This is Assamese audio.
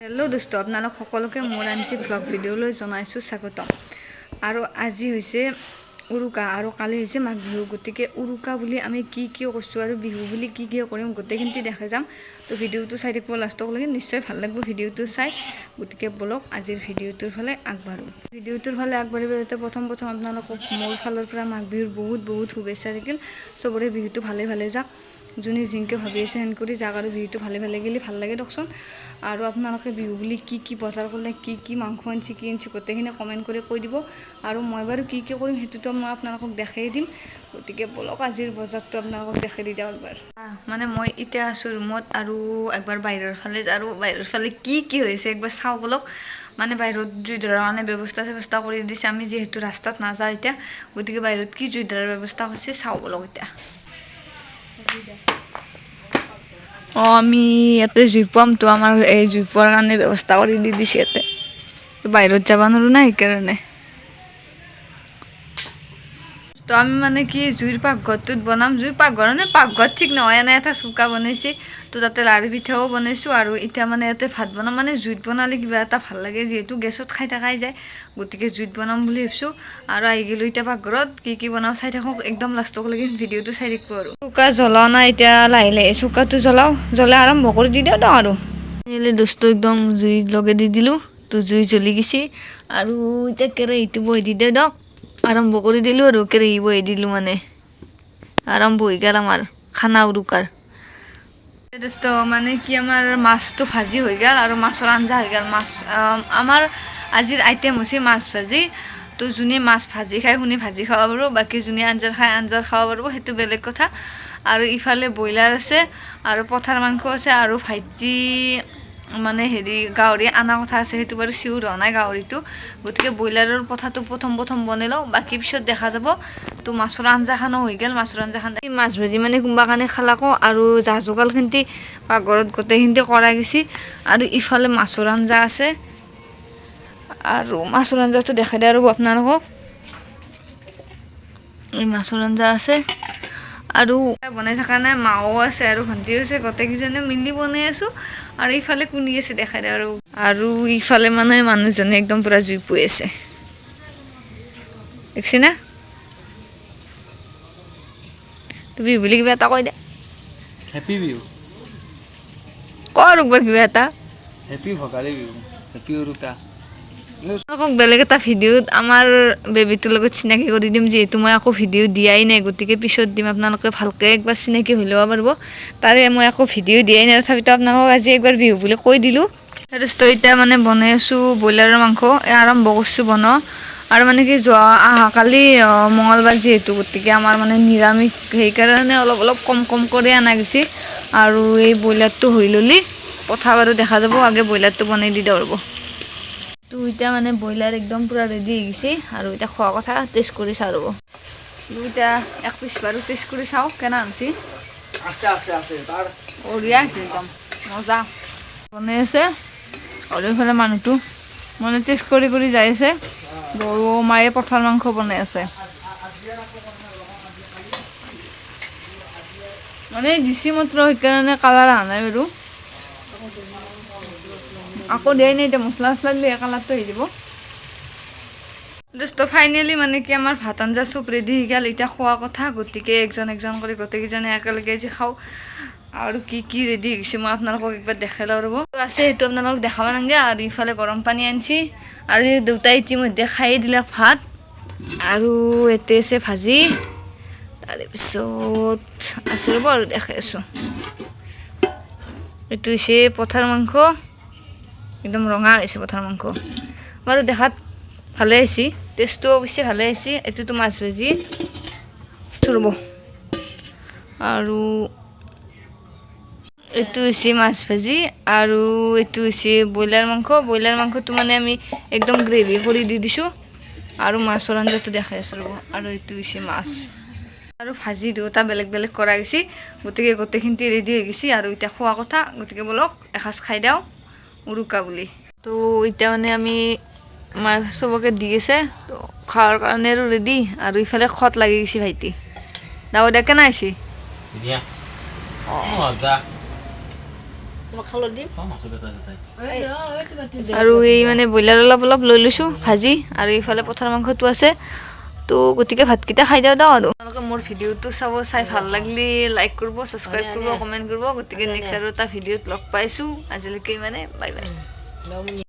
হেল্ল' দোস্ত, আপোনালোক সকলোকে মোৰ আনজি ভ্লগ ভিডিঅ'লৈ জনাইছোঁ স্বাগতম। আৰু আজি হৈছে উৰুকা আৰু কালি হৈছে মাঘ বিহু। গতিকে উৰুকা বুলি আমি কি কি কৰিছোঁ আৰু বিহু বুলি কি কি কৰিম গোটেইখিনি দেখাই যাম। তো ভিডিঅ'টো চাই থাকিব লাষ্টলৈকে, নিশ্চয় ভাল লাগিব ভিডিঅ'টো চাই। গতিকে ব'লক আজিৰ ভিডিঅ'টোৰ ফালে আগবাঢ়োঁ। ভিডিঅ'টোৰ ফালে আগবাঢ়িব যাতে প্ৰথম প্ৰথম আপোনালোকক মোৰ ফালৰ পৰা মাঘ বিহুৰ বহুত বহুত শুভেচ্ছা থাকিল। চবৰে বিহুটো ভালে ভালে যাওক, যোনে জিংকে ভাবি আছে সেন কৰি যাওক আৰু বিহুটো ভালে ভালে গ'লে ভাল লাগে দিয়কচোন। আৰু আপোনালোকে বিহু বুলি কি কি বজাৰ কৰিলে, কি কি মাংস আনিছে, কি আনিছে গোটেইখিনি কমেণ্ট কৰি কৈ দিব। আৰু মই বাৰু কি কি কৰিম সেইটোতো মই আপোনালোকক দেখাই দিম। গতিকে ব'লক আজিৰ বজাৰটো আপোনালোকক দেখাই দি দিওঁ একবাৰ। মানে মই এতিয়া আছোঁ ৰুমত আৰু একবাৰ বাহিৰৰ ফালে, আৰু বাহিৰৰ ফালে কি কি হৈছে একবাৰ চাওঁ ব'লক। মানে বাহিৰত জুই ধৰাৰ কাৰণে ব্যৱস্থা চেৱস্থা কৰি দিছে। আমি যিহেতু ৰাস্তাত নাযাওঁ এতিয়া, গতিকে বাহিৰত কি জুই ধৰাৰ ব্যৱস্থা কৰিছে চাওঁ ব'লক এতিয়া। অঁ, আমি ইয়াতে জুই পুৱামতো, আমাৰ এই জুই পোৱাৰ কাৰণে ব্যৱস্থা কৰি দি দিছে ইয়াতে। বাহিৰত যাব নোৱাৰোঁ না, সেইকাৰণে। তো আমি মানে কি জুইৰ পাকঘৰটোত বনাম। জুইৰ পাকঘৰ মানে পাকঘৰ ঠিক নহয়, এনে এটা চৌকা বনাইছে। তো তাতে লাড়ু পিঠাও বনাইছোঁ আৰু এতিয়া মানে ইয়াতে ভাত বনাম। মানে জুইত বনালে কিবা এটা ভাল লাগে, যিহেতু গেছত খাই থাকাই যায়, গতিকে জুইত বনাম বুলি ভাবিছোঁ। আৰু আহি গ'লোঁ এতিয়া পাকঘৰত, কি কি বনাওঁ চাই থাকক একদম লাষ্টলৈকে ভিডিঅ'টো চাই থাকিব। আৰু চৌকা জ্বলোৱা নাই এতিয়া, লাহে লাহে চৌকাটো জ্বলাওঁ, জ্বলাই আৰম্ভ কৰি দি দিওঁ আৰু দোস্ত একদম জুই লগাই দি দিলোঁ। তো জুই জ্বলি গৈছে আৰু এতিয়া কেৰাহীটো বহি দি দিওঁ দিয়ক। আৰম্ভ কৰি দিলোঁ আৰু কেৰাহী বহাই দিলোঁ, মানে আৰম্ভ হৈ গ'ল আমাৰ খানা উৰুকাৰ। দোস্ত মানে কি আমাৰ মাছটো ভাজি হৈ গ'ল আৰু মাছৰ আঞ্জা হৈ গ'ল। মাছ আমাৰ আজিৰ আইটেম হৈছে মাছ ভাজি। তো যোনে মাছ ভাজি খায় শুনি ভাজি খাব পাৰিব, বাকী যোনে আঞ্জাৰ খায় আঞ্জাৰ খাব পাৰিব, সেইটো বেলেগ কথা। আৰু ইফালে ব্ৰইলাৰ আছে আৰু পথাৰ মাংস আছে আৰু ভাইটি মানে হেৰি গাহৰি অনা কথা আছে, সেইটো বাৰু চিয়'ৰ হোৱা নাই গাহৰিটো। গতিকে ব্ৰইলাৰৰ পথাটো প্ৰথম প্ৰথম বনাই লওঁ, বাকী পিছত দেখা যাব। তো মাছৰ আঞ্জাখনো হৈ গ'ল। মাছৰ আঞ্জাখন মাছ ভাজি মানে কোনোবা কাৰণে খালাকো আৰু জা যোগালখিনি পাকঘৰত গোটেইখিনি কৰা গৈছে। আৰু ইফালে মাছৰ আঞ্জা আছে আৰু মাছৰ আঞ্জাটো দেখাই দিয়ে আৰু আপোনালোকক। এই মাছৰ আঞ্জা আছে আৰু বনাই থকা নাই, মাও আছে আৰু ভণ্টিও আছে, গোটেইকেইজনে মিলি বনাই আছোঁ। আৰু ইফালে কুনি আছে দেখাই দিয়ে। আৰু আৰু ইফালে মানে মানুহজনে একদম পূৰা জুই পুৱাই আছে, দেখছি না? তুমি বিহু বুলি কিবা এটা কৈ দে। হেপী বিহু ক আৰু একবাৰ কিবা এটা। হেপী ভোগালী বিহু, হেপী উৰুকা। আপোনালোকক বেলেগ এটা ভিডিঅ'ত আমাৰ বেবীটোৰ লগত চিনাকি কৰি দিম, যিহেতু মই আকৌ ভিডিঅ' দিয়াই নাই, গতিকে পিছত দিম। আপোনালোকে ভালকৈ একবাৰ চিনাকি হৈ ল'ব পাৰিব। তাৰে মই আকৌ ভিডিঅ' দিয়াই নাই, তথাপিতো আপোনালোকক আজি একবাৰ বিহু বুলি কৈ দিলোঁ। তাৰপিছত এতিয়া মানে বনাই আছোঁ ব্ৰইলাৰৰ মাংস, এই আৰম্ভ কৰিছোঁ বনোৱা। আৰু মানে কি যোৱা অহাকালি মঙলবাৰ যিহেতু, গতিকে আমাৰ মানে নিৰামিষ, সেইকাৰণে অলপ অলপ কম কম কৰি অনা গৈছে। আৰু এই ব্ৰইলাৰটো হৈ ল'লি কথা বাৰু দেখা যাব, আগে ব্ৰইলাৰটো বনাই দি দিওঁ ৰ'ব। তো এতিয়া মানে ব্ৰইলাৰ একদম পূৰা ৰেডি হৈ গৈছে আৰু এতিয়া খোৱা কথা, টেষ্ট কৰি চাওঁ ৰ'ব। এতিয়া এক পিচ বাৰু টেষ্ট কৰি চাওঁ কেনে আনছি। আছে আছে আছে তাৰ বঢ়িয়া হৈছে, একদম মজা বনাই আছে। আৰু এইফালে মানুহটো মানে টেষ্ট কৰি কৰি যাই আছে। গৰু মায়ে পথাৰ মাংস বনাই আছে, মানে দিছি মাত্ৰ, সেইকাৰণে কালাৰ অহা নাই বাৰু, আকৌ দিয়াই নাই। এতিয়া মছলা চছলা দিলে কালাৰটো আহি যাব। দোস্ত ফাইনেলি মানে কি আমাৰ ভাত আঞ্জা চব ৰেডি হৈ গ'ল, এতিয়া খোৱা কথা। গতিকে একজন একজন কৰি গোটেইকেইজনে একেলগে যে খাওঁ। আৰু কি কি ৰেডি হৈ গৈছে মই আপোনালোকক একবাৰ দেখাই লওঁ ৰ'ব। আছে সেইটো আপোনালোকক দেখাব নালাগে। আৰু ইফালে গৰম পানী আনিছি আৰু দেউতাই ইতিমধ্যে খায়ে দিলে ভাত। আৰু ইয়াতে আছে ভাজি, তাৰপিছত আছে ৰ'ব আৰু দেখাই আছোঁ। এইটো হৈছে পথাৰ মাংস, একদম ৰঙা হৈছে পথাৰ মাংস, বাৰু দেখাত ভালে হৈছে, টেষ্টটো অৱশ্যে ভালে হৈছে। এইটোতো মাছ ভাজি ৰ'ব। আৰু এইটো হৈছে মাছ ভাজি আৰু এইটো হৈছে ব্ৰইলাৰ মাংস। ব্ৰইলাৰ মাংসটো মানে আমি একদম গ্ৰেভি কৰি দি দিছোঁ। আৰু মাছৰ আঞ্জাটো দেখাই আছোঁ ৰ'ব। আৰু এইটো হৈছে মাছ আৰু ভাজি দুয়োটা বেলেগ বেলেগ কৰা গৈছে। গতিকে গোটেইখিনি ৰেডি হৈ গৈছে আৰু এতিয়া খোৱা কথা। গতিকে ব'লক এসাঁজ খাই দিওঁ উৰুকা বুলি। তো এতিয়া মানে আমি মায়ে চবকে দি আছে, তো খোৱাৰ কাৰণে আৰু ৰেডি। আৰু ইফালে খত লাগি গৈছে ভাইটি দাও দে, কেনে আহিছে? মজা। আৰু এই মানে ব্ৰইলাৰ অলপ অলপ লৈ লৈছোঁ ভাজি, আৰু এইফালে পথাৰ মাংসটো আছে। তো গতিকে ভাতকেইটা খাই দিওঁ দাও। আৰু আপোনালোকে মোৰ ভিডিঅ'টো চাব, চাই ভাল লাগিলে লাইক কৰিব, ছাবস্ক্ৰাইব কৰিব, কমেণ্ট কৰিব। গতিকে নেক্সট আৰু এটা ভিডিঅ'ত লগ পাইছোঁ। আজিলৈকে মানে বাই বাই।